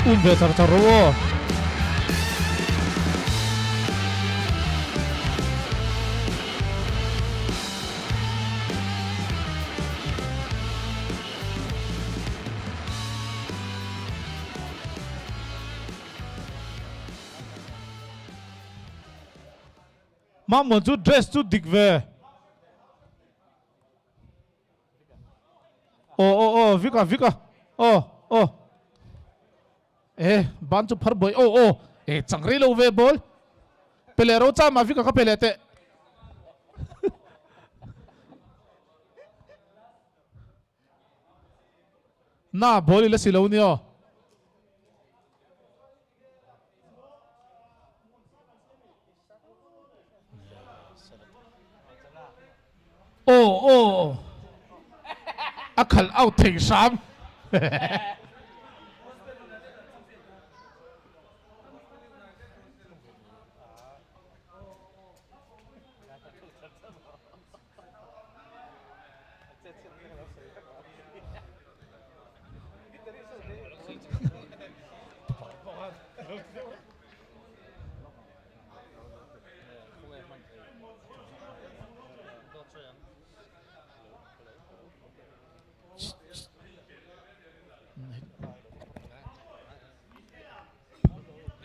Um ve char char rawh aw. Mamawh chu dress chu dik ve. Aw aw aw Vika Vika aw aw e ban chu phar buai aw aw e chang rei lo ve ball pe leh ro chama Vika ka pe leh teh. Na ball i la si lo ni aw. Aw aw a khalh out thei hram.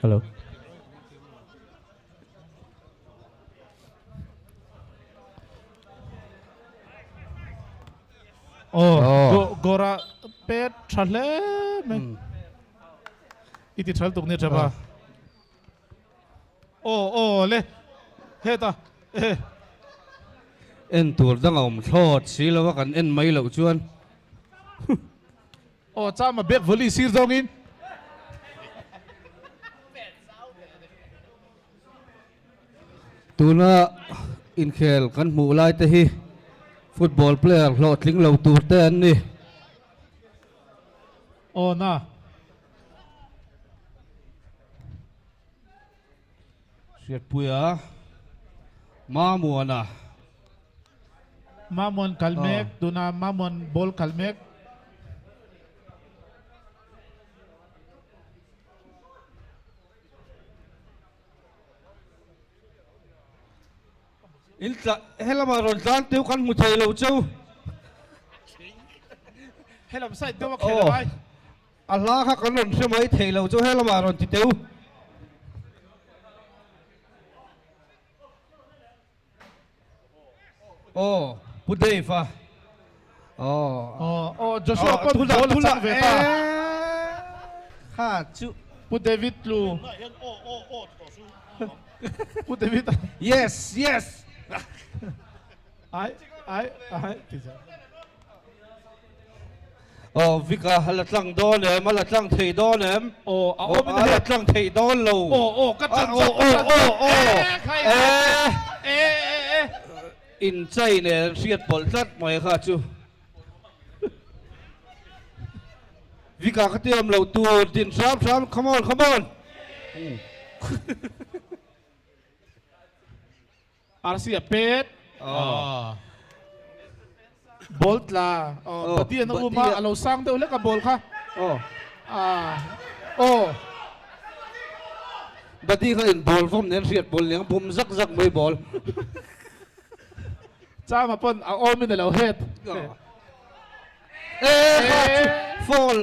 Hello. Oh, oh. Gora pet tha hle mai. Mm. I ti thal tuk ni thaba. Oh, oh le. Heta. Eh. En tur dang a awm thlawt si lova kan en mai loh chuan. Aw chama bek volley sir zawngin. Tuna inkhel kan hmuh lai te hi football player hlawhtling lo tur te an ni. Aw na. Hriatpuia Mamuana. Mamuan kal mek, tuna Mamuan ball kal mek. In tla helama rawn tlan teu kan hmu thei lo cheu. Helam side deuh a khel a ngai. A hla kha kan rawn hre mai thei lo chu helamah rawn ti teu. Aw Pu Dave a. Aw. Aw Joshua pawn ball a chang ve ta. Kha chu. Pu David tlu. Pu David. Yes yes. Ai ai ai ti cha. Aw Vika a la tlang dawn em? A la tlang thei dawn em? Aw a awm in a la tlang thei dawn lo. Aw aw ka chan chak ka chan chak. E khai e e e. In chai nen hriat pawlh tlat mai kha chu. Vika ka ti awm lo tur din hram hram come on come on. Arsi a pet. Ball tla. Bati an a um a, a lo sang deuh hlek a ball kha. Aw. Bati kha in ball vawm nen hriat ball niang bum zak zak mai ball. Chama pawn a awm in a lo het. E kha chu fall.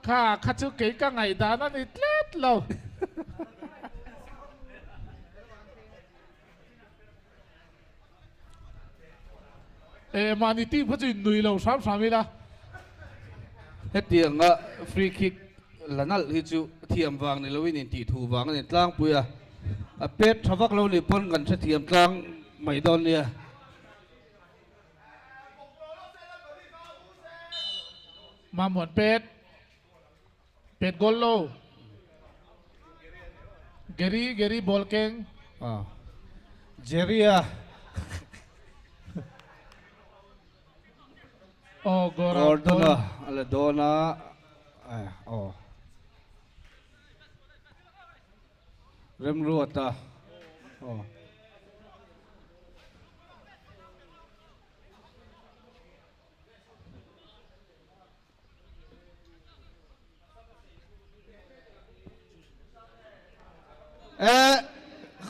Kha kha chu kei ka ngaihdan a ni tlat lo. E mahni team kha chu in nui lo hram hram ila. Hetianga free kick la nalh hi chu thiam vang ni loin intih thu vang a ni tlangpui a, a pet tha vak lo nih pawn kan hrethiam tlang mai dawn nia. Mamawt pet pet goal lo Gary Gary ball keng ah Jerry a oh Gora Gordon a ala dawn a oh Remruata oh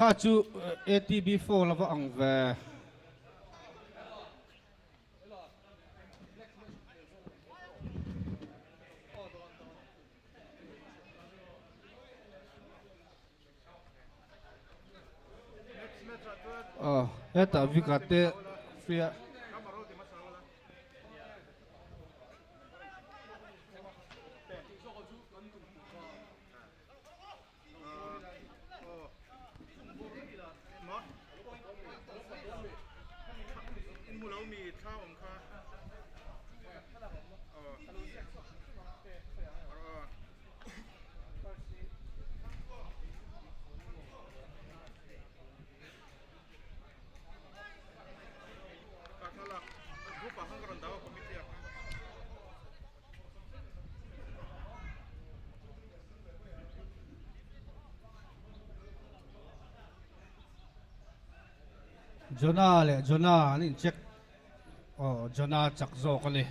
Kha chu ATB foul a va ang ve. Aw hetah Vika te fiah. Jonah leh Jonah an in check aw Jonah chak zawk a ni.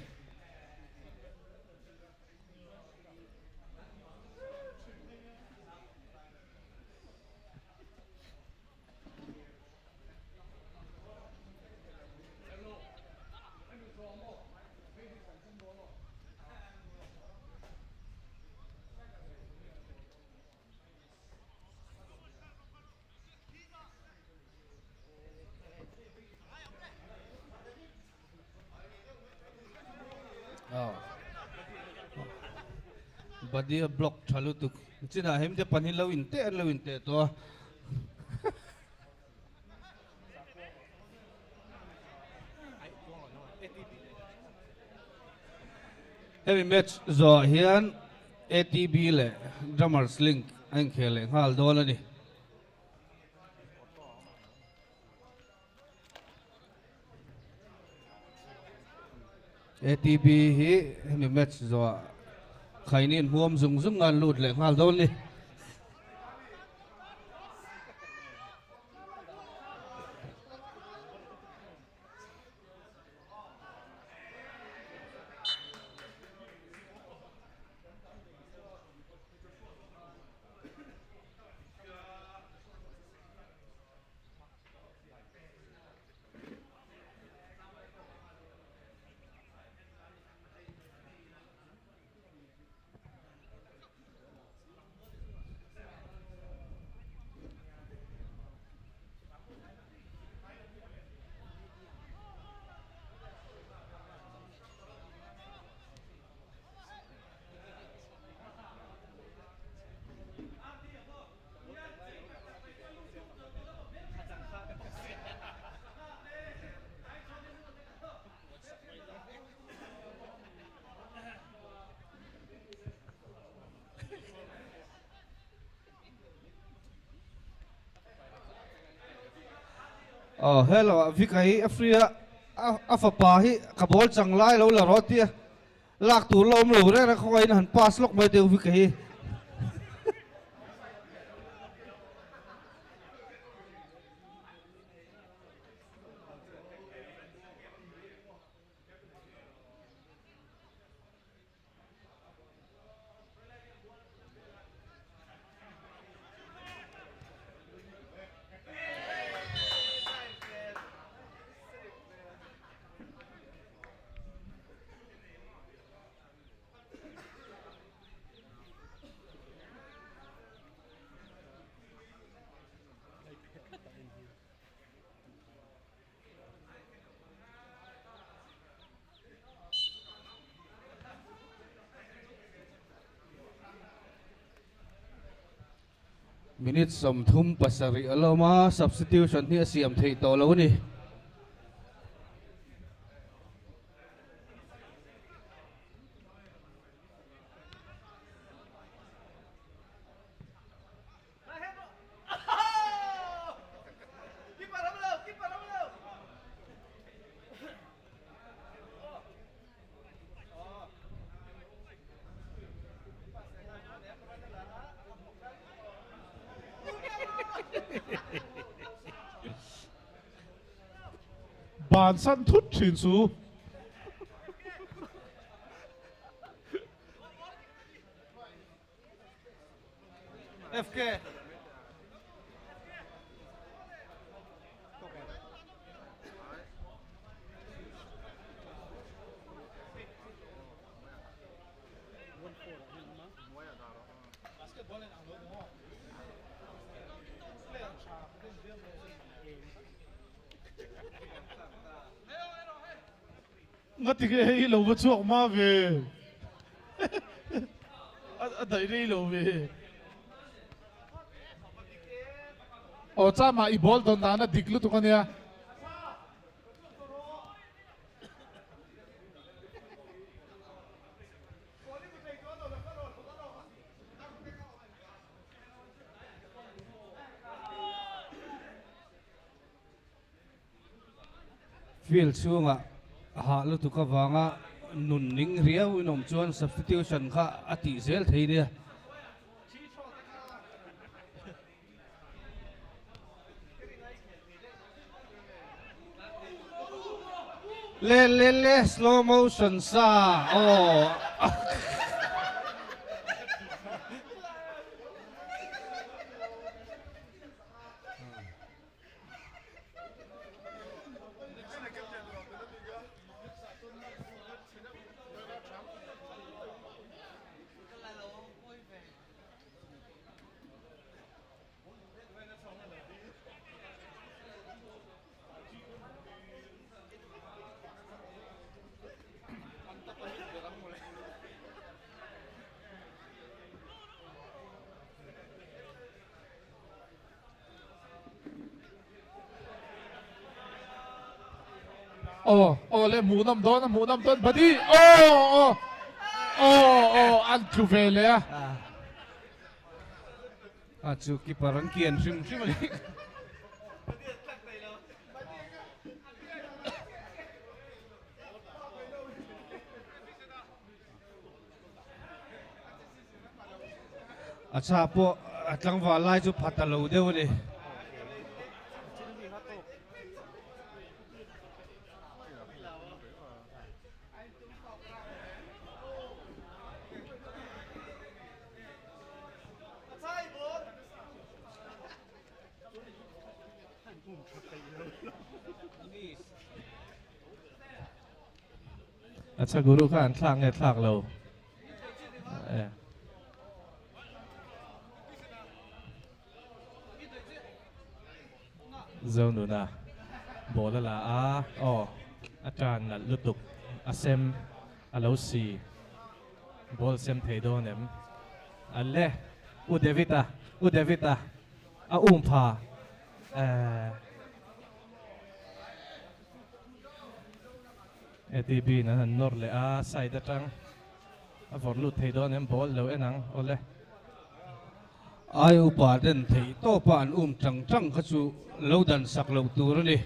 Body a block tha lutuk chinah hem te pahnih lo in teh an lo in teh tawh a. Hemi match zawhah hian ATB leh Drummers Link a inkhel leh nghal dawn a ni. ATB hi hemi match zawhah khaini inhmuam zung zung a an lut leh nghal dawn a ni. Aw hello ah Vika hi a free a a fapa hi ka ball chang lai lo la rawh tia lak tur la awm lo reng reng khawngaihin han pass lawk mai teh u Vika hi. Minute 37 a lawm a, substitution hi a siam theih tawh lo a ni. Bansan thut thin chu. FK. Ngati nge hei hi lo va chhuak hma ve? A daih rei lo ve. Aw chama i ball dawn dan a dik lutuk ania. Field chhungah hah lutuk avanga nun ning riau in awm chuan substitution kha a tih zel thei nia. Le le le slow motion sa aw. Aw aw le hmuh nawm dawn a hmuh nawm dawn badi aw aw aw aw an tlu ve leh a. A chu keeper an kian hrim hrim a ni. A cha pawh a tlangval lai chu pha ta lo deuh a ni. A cha guru kha an thlak nge thlak lo. Zonuna ball a la a, aw a tan nalh lutuk a sem a lo si ball sem thei dawn em? A le U David-a U David-a a um pha eh. ATB in an han nawr leh a, side atang a vawrh lut thei dawn em ball lo en ang awle. Ai upa ten theih tawpa an um tang tang kha chu lo dan sak loh tur a ni.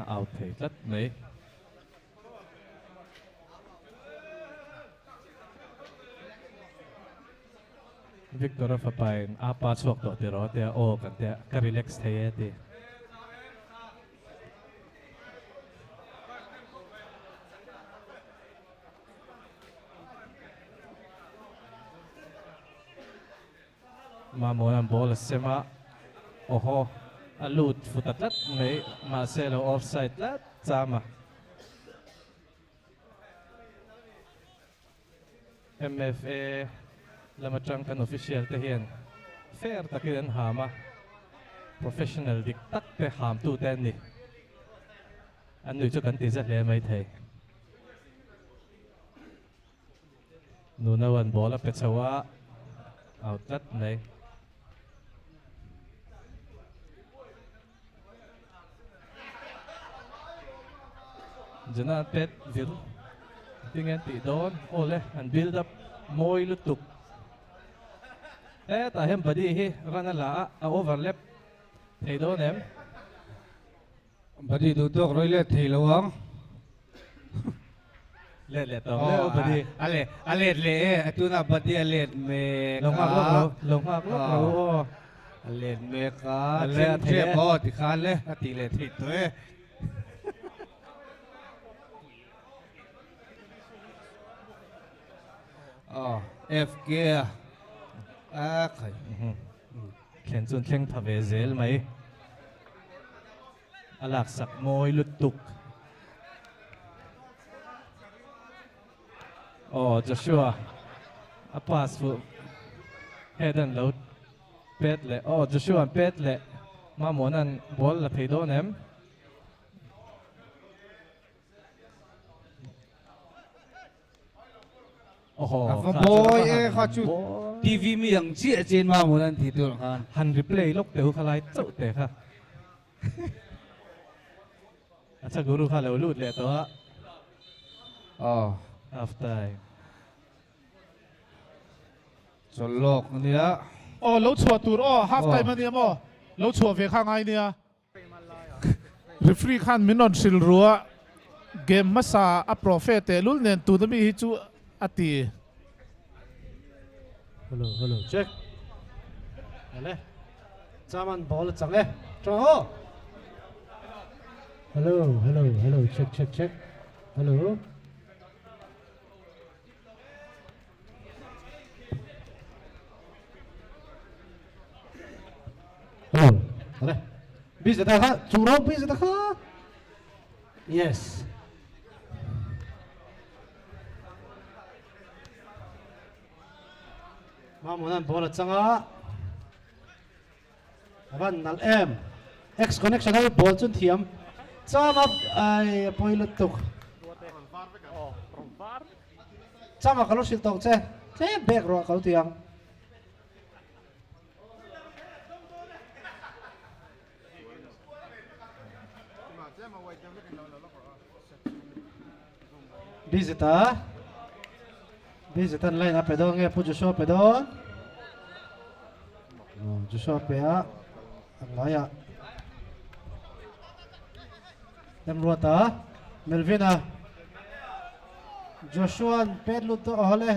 A out thei tlat mai. Victor a fapa in a pa chhuak tawh tiraw tia aw kan tia ka relax thei e ti. Mamawna ball a sem a, awhaw a lut fu ta tlat mai, mahse a lo offside tlat cham a. MFA lam atang kan official te hian fair takin an ham a, professional dik tak te ham tu te an ni. An nui chu kan ti za hle mai thei. Nunoan ball a pe chho a, out tlat mai. Jana pet vir tinge an tih dawn aw le an build up mawi lutuk hetah hian body hi run a la a a overlap thei dawn em. Badi duh tawk rawi let thei lo ang. Let leh tawk leh o Badi. A let a let leh e a tunah Badi a let mek a. Lo nghak lawk lo lo nghak lawk lo aw. A let mek a thleng tep aw tikhan le a tih leh theih tawh e. Aw FK a a khai. Thlen chuan thleng tha ve zel mai. A laksak mawi lutuk. Aw Joshua. A pass fuh head an lo pet leh aw Joshua an pet leh Mamuana'n ball la thei dawn em? A va mawi e kha chu TV mi ang chiah chian Mamuana'n ti tur khan. Han replay lawk teh u kha lai chauh teh kha. Acha guru kha lo lut leh tawh a. Aw. Half time. Chawl lawk ania. Aw lo chhuah tur aw half time ania maw lo chhuah ve kha ngai nia. Referee khan min rawn hrilh ru a game hmasa a profe tehlul nen tuna mi hi chu a ti. Hello hello check. Ale. Chaman ball a chang e. Tawng aw. Hello hello hello check check check. Hello. Hello. Ale. Busy ta kha, chu ro busy ta kha. Yes. Mamuanan ball a chang a. A van nalh em. X connection ho ball chu thiam. Cham a ai a pawi lutuk. Cham a ka lo hrilh tawk che. Tlem bek ruah ka lo ti ang. Busy ta. Busy tan line a pe dawn nge Pu Joshua pe dawn. Oh, Joshua pe a. Ang lai a. Remruata Melvin a. Joshua an pet lut tawh awle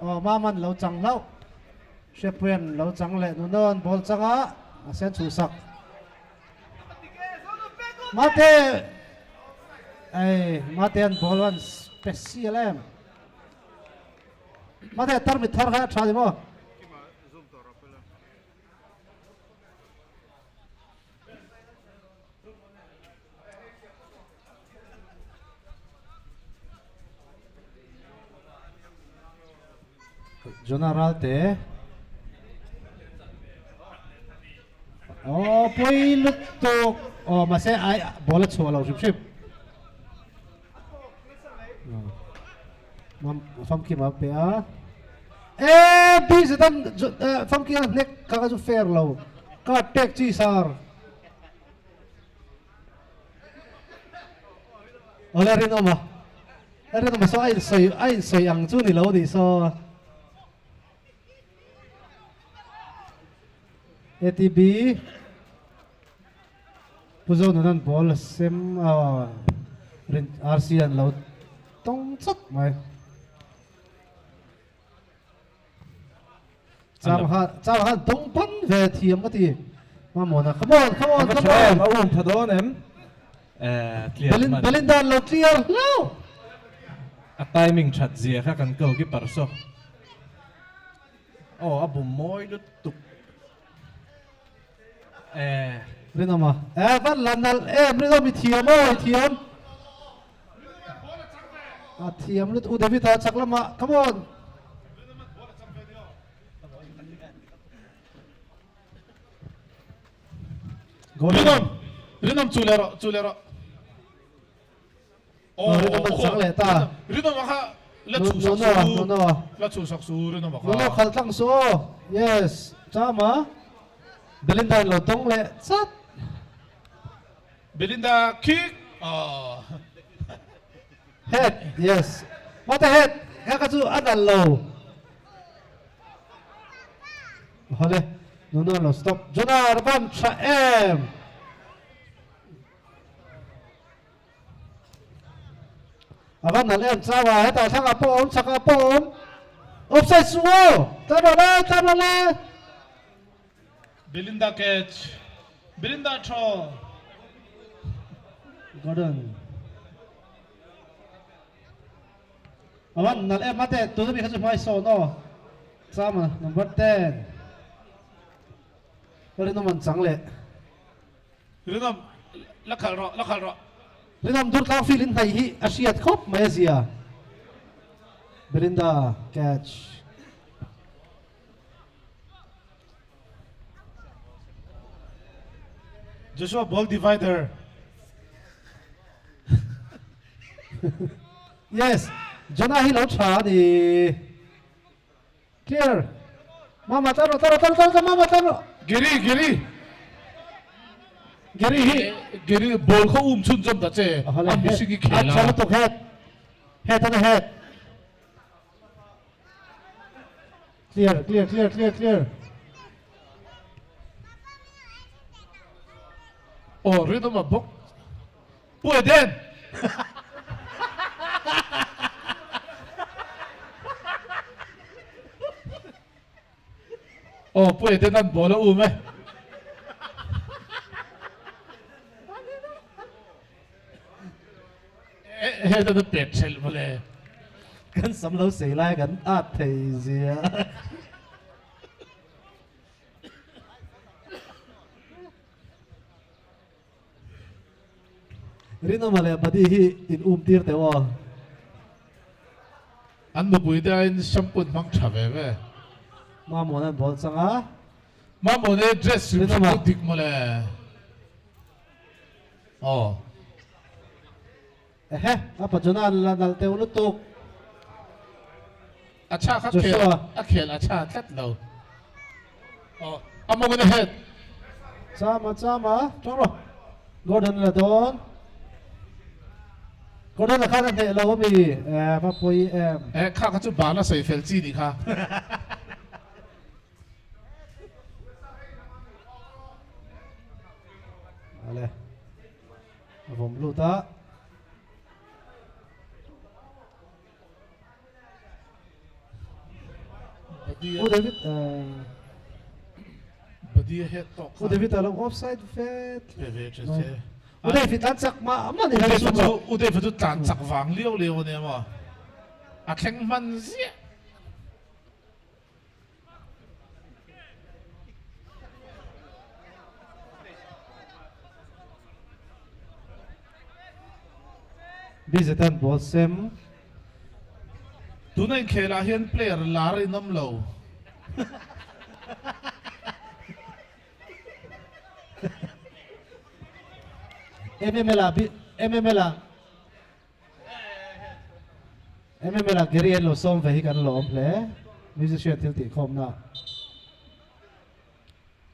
oh maman lo chang hlauh. Hriatpuian lo chang leh nunawn ball chang a a sen chhuhsak. Mate ei Mate an ball an special em. Mate tarmit thar kha a tha ni maw? Jonah Ralte Aw pawi lutuk aw mahse ai ball a chhuah lo hrim hrim Famkim a pe a e busy tan Famkim a hnek kha kha chu fair lo card pek chi sar Awle rinawm a, rinawm a saw a insawi a insawi ang chu ni lo nih saw. ATB Pu Zonunan ball a sem a rin RC an lo tawng chawt mai. Chang kha chang kha dawng pan ve thiam ka ti. Mamawna come on come on come on. A um tha dawn em? Eh clear Belin Belinda an lo clear hlau. A timing that zia kha kan goalkeeper saw. Aw a bum mawi lutuk. Eh. Rinawma eh van la nalh em Rinawm i thiam aw i thiam. A thiam lut U David a chak lamah come on. Rinawm Rinawm chu leh rawh chu leh rawh. Aw Rinawm an chak leh ta. Rinawm a kha la chhuh sak su. La chhuh sak su Rinawm a kha. Nuno khalh tlang su aw. Yes. Chama. Belinda in lo tawng leh chat. Belinda kick. Aww. Head. Yes. What a head. Kha kha chu a nalh lo. Hawle. Nuno lo stop. Jonah van tha em. A va nalh em chau a, hetah thlangah pawh a awm, chhakah pawh a awm. Offside suh aw! Tlan rawh le, tlan rawh le! Belinda catch, Belinda throw. Gordon. A va nalh em mate, tuna mi kha chu hmai sawn aw. Chama number 10. Rinawm an chang leh. Rinawm, la khalh rawh, la khalh rawh. Rinawm Durtlang field in hnaih hi a hriat khawp mai a zia. Belinda catch. Joshua ball divider. Yes, Jonah hi lo tha a ni. Clear. Mama tan rawh, tan rawh, tan rawh, tan rawh, mama tan rawh. Giri, Giri. Giri hi. Giri, ball kha um chhun zawm ta che. A mihring hi khel a. A tha lutuk het. Het a ni het. Clear, clear, clear, clear, clear. Aw, rinawm a bawk. Pu Eden! Aw, Pu Eden an ball a um e. Hetan a pet ṭhelh mawle. Kan sam lo sei lai kan at thei zia. Rinawma leh Buddy hi in um tir teh aw. An nupui te aiin shampoo an hmang tha ve ve. Mamawna an bawl chang a. Mamawna hi dress hrim hrim chu dik mawle. Aw. Ehe, a pachuna an la nalh teuh lutuk. A chha kha khel a khel a chha tlat lo. Aw, a mawngin a het. Chama chama, tawng rawh. Gordon la dawn. Gordon la khan a hneh lo ami? Eh, va pawi em. Eh, kha kha chu ban a sawi fel chi nih kha. Ale. A vawm lut a. U David Body a het tawk U David a lo offside vet. Ve ve che che. U David tlan chak mah mah ni. U David chu tlan chak vang liau liau a nia maw. A thleng hman ziah. Bizetan ball sem. Tuna inkhelah hian player lar in awm lo. MML ah MML ah MML ah Gary an lo sawm ve hi kan lawm hle. Musician thil tih khawmna.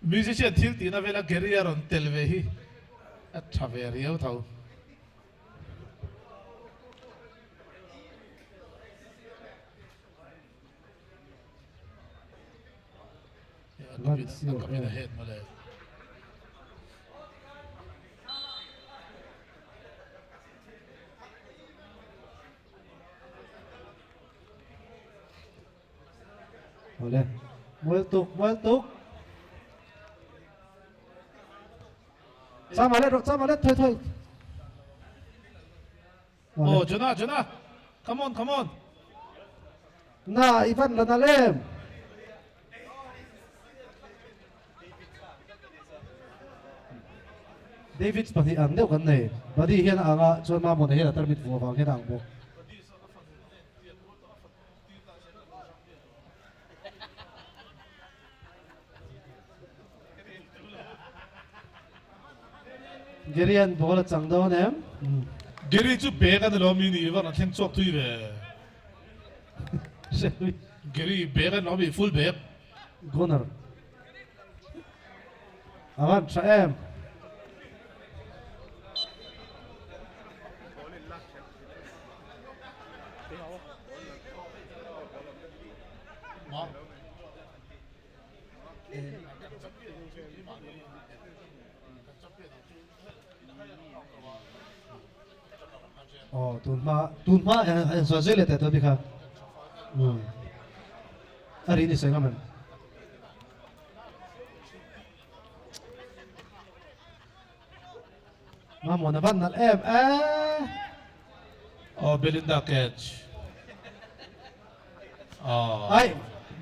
Musician thil tihna vela Gary a rawn tel ve hi a tha ve riau tho. A kamin a het mawle. Awle. Mual tuk, mual tuk. Chama let rawh, chama let, thoi thoi. Oh, Jonah, Jonah. Come on, come on. Na, i van la nalh em? David pahnih ang deuh kan nei. Buddy hian a ang a, chuan Mamawna hian a tarmit vuah vang hian a ang bawk. Gary an ball a chang dawn em? Gary chu bag a ni lo mi ni var a thleng chhuak thui ve. Gary bag a ni lo mi full bag. Gunner. A van tha em? Aw tun hma tun hma en sawi zui leh teh tawh bik a umm a ri ni sawi ngam em. Mamawna van nalh em e. Aw Belinda catch. Aw. Ai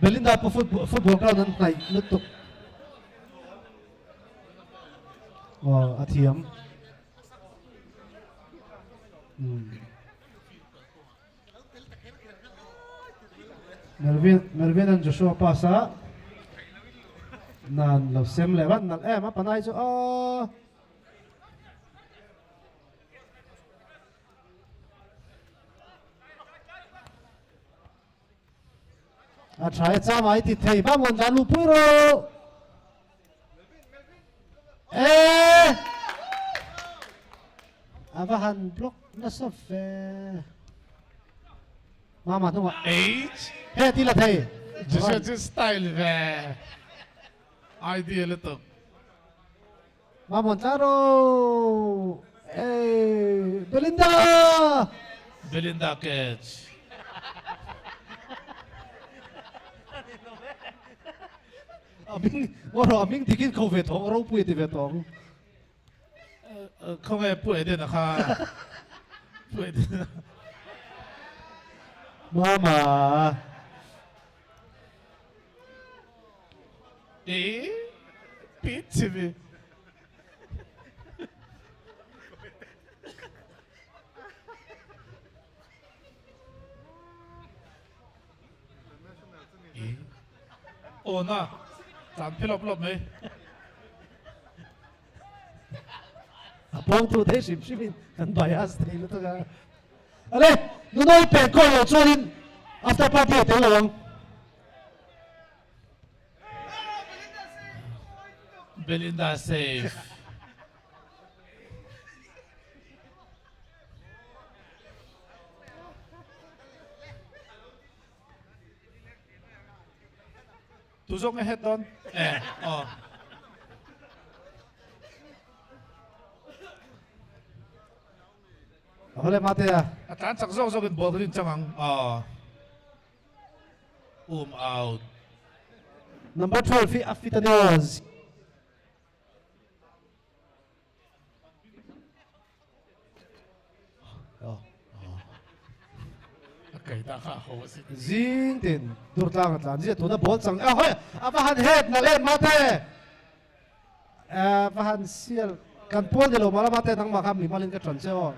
Belinda pawh football football ground an hnaih lutuk. Aw a thiam. Umm. Melvin Melvin an Joshua pass a nan lo sem leh vat nalh em a panai chu aw. A tha e chama i ti thei va mawn dan lu pui rawh. E A va han block nasa ve. Mama hnungah. H. He ti la thei. Joshua chu style ve. Idea lutuk. Mamon Taro! Hey! Belinda! Belinda catch. A ming, oro a ming dikin ko ve thong, ropui ti ve tong. Khawnge Pu Edena kha Pu Edena. Mama. I pichimi. I aw na tlan phi lawp lawp mai. A pawngtu thei hrim hrimin kan bias thei lutuk a. Ale, Nunoi pek kawi lo chuanin after party a tel lo ang. Belinda safe. Tu zawk nge het dawn? Eh, aw. Hawle Matea. A tlan chak zawk zawkin ball kan inchang ang. Aw. Um out. Number 12 hi a fit a nia. Zing tin Durtlang a tlan zia tuna ball chang a hoi a va han head na le mate a va han sial kan pawl ni lo mala mate nangmah kha mi malin ka tran che aw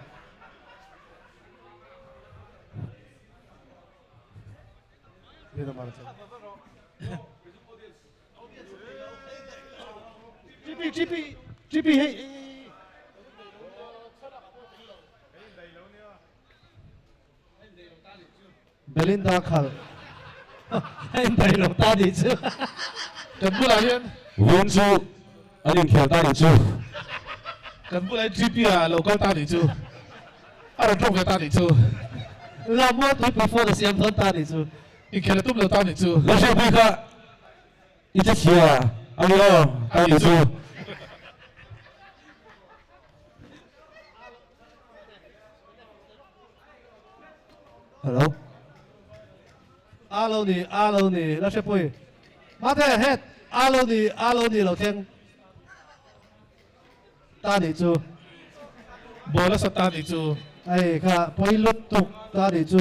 GP GP GP hei Belinda khal a indaih lo ta nih chu. Kan bulah hian. Vun chu an inkhel ta nih chu. Kan bulah hian GP a lo kal ta nih chu. A rawn ṭawng ve ta nih chu. Lammual tuipui phone a siam dawn ta nih chu. Inkhel a tum lo ta nih chu. Lalhriatpui kha i che chhia a ni aw ta nih chu. Hello. A lo ni, a lo ni, la hrepui. Mate, het, a lo ni, a lo ni lo thleng. Ta nih chu. Ball a sat ta nih chu. Ei kha pawi lutuk ta nih chu.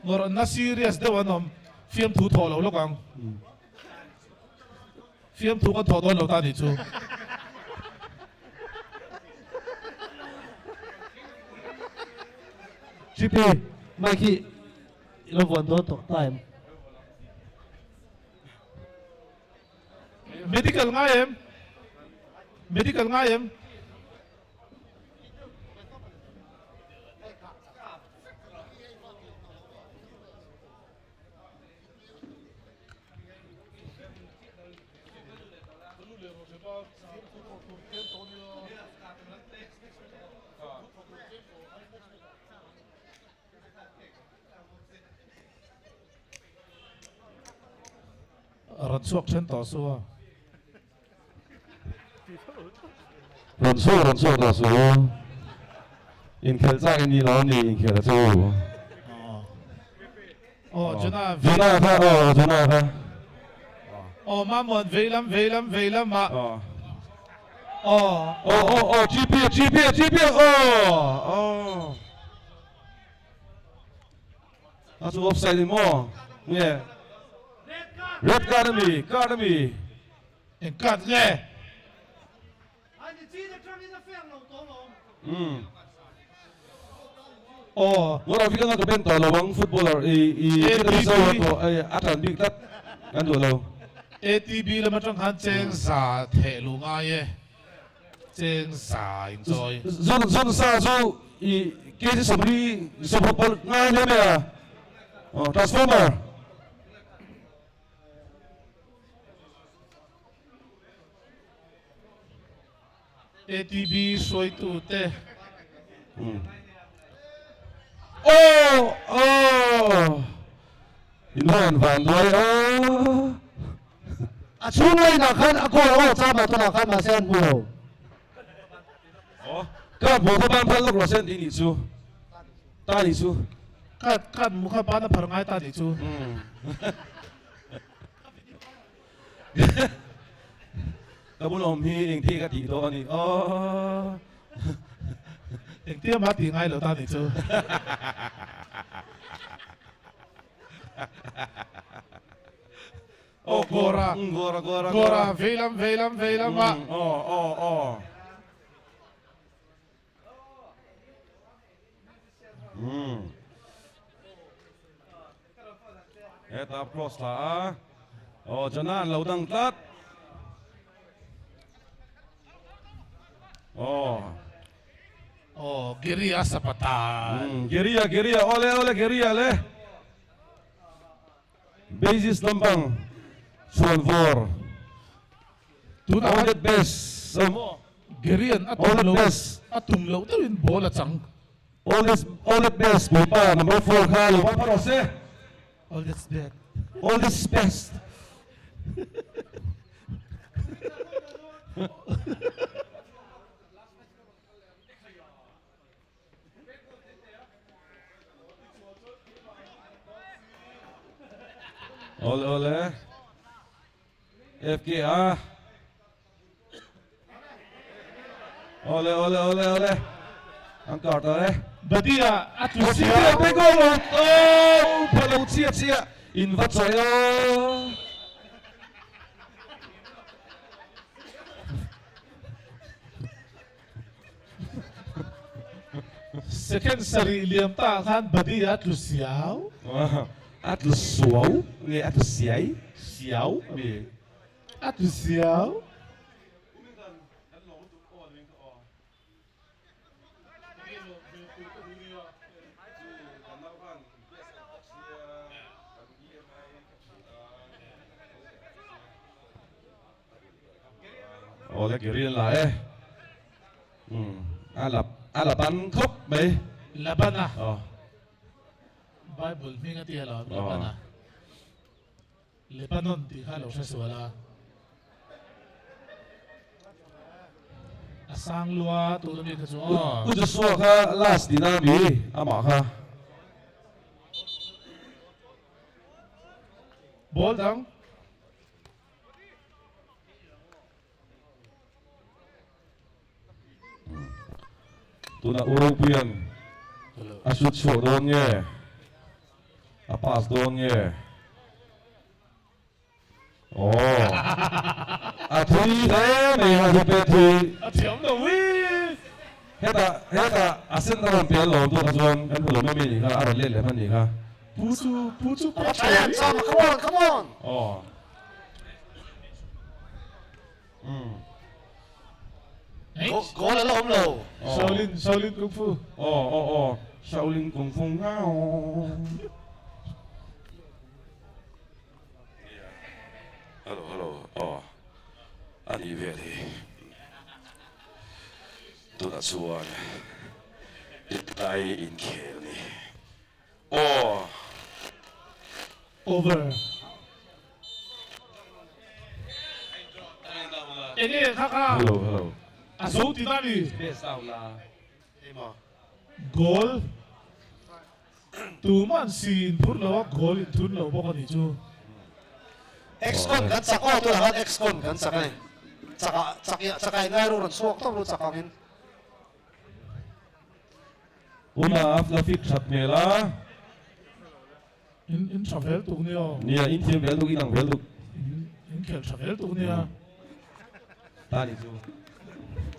Ngawrhna serious deuh an awm, fiamthu thawh lo lawk ang. Fiamthu kan thawh dawn lo ta nih chu. GP, mic hi i lo vuan dawn tawh ta em? Medical ngai em? Medical ngai em? Rawn chhuak then tawh su a. Rawn chhuak rawn chhuak tawh su. Inkhelh chak i ni lo ni inkhelh a chu. Aw Jona Jona kha aw Jona kha. Aw Mamuan veilam veilam veilam ah. Aw. Aw aw aw GP GP GP aw aw. A chu offside ni maw? Nge? Red card a mi? Card a mi? Eng card nge? Umm. Aw. Ngawt Africa nga ka ben tawh lo ang footballer i i ATB a tan bik tlat kan duh lo. ATB lam atang khan cheng za theh lu ngai e. Cheng za in chawi. Zun zun sa chu i kg 40 sawmhawk pawlh ngai hle mai a. Oh, transformer. ATB hruaitute. Aw aw in rawn van duai aw. A chhung lainah khan a goal aw chama tunah khan mahse an hmu lo. Aw ka hmu kha ban phal lawk rawh se an tih nih chu ta nih chu. Ka ka hmu kha ban a phar ngai ta nih chu. Ka bul awm hi engthil ka tih dawn a ni aw. Engtia mah tih ngai lo ta nih chu. Aw Gora. Gora Gora Gora veilam veilam veilam a. Aw aw aw. Heta cross thla a, aw Jana an lo dang tlat. Aw. Aw Geria Sapata. Geria Geria awle awle Geria le. Basis lampang chhuan vawr. Tunah All the best. Gerian a tum lo a tum loh deuhin ball a chang. All this all the best puipa number 4 kha lo va rawh se. All this best. All this best. Ole ole. FKA. Ole ole ole ole. An kar ta e. Badia a tlu sia. Badia te goal lo oh pha lo chia chia in va chai o. Second sarih liam ta ah khan Badia a tlu siau. A tlu suau nge a tlu siai siau a mi. A tlu siau. Awle Gerian la e. A la a la ban khawp mai. Labana. Bible hming a tia lo Labana. Lebanon tih kha lo hre sual a. A sang lua tuna mi kha chu aw. U Joshua kha last dina mi amah kha. Ball dang. Tuna European a shoot chhuah dawn nge a pass dawn nge aw a thui hle mai a zu pe thui a thiam lo wi hetah hetah a sen a rawn pel lo tur kha chuan kan hmu lo mai mai a nih kha a rawn let leh hman a nih kha Pu chu pu chu pa come on come on aw Goal a la awm lo. Shaolin Shaolin Kung Fu. Aw aw aw Shaolin Kung Fu ngau. Hello hello aw a nih vel hi tunah chuan intlai inkhel ni aw. Over. Enge kha kha. Hello hello. A zo ti ta ni. Goal. Tuman si in phur lo a goal in thun lo bawk a ni chu. Excon kan chak aw tunah khan excon kan chak a ni. Chak ah chak chak ah in ngai ru rawn chhuak tawp ru chak angin. Una a la fit that hmel a. In in tha vel tuk nia aw. Nia in thiam vel tuk in ang vel tuk. In in khel tha vel tuk nia. Ta ni chu.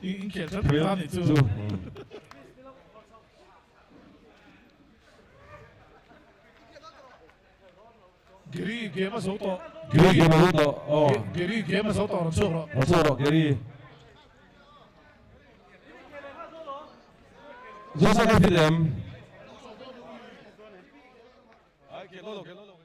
In in khel tha tuk ta ni chu. Giri game a zo tawh. Giri game a zo tawh aw. Giri game a zo tawh rawn chhuak rawh. Rawn chhuak rawh Giri. Zosa ka fit em? Kel lo lo kel lo lo.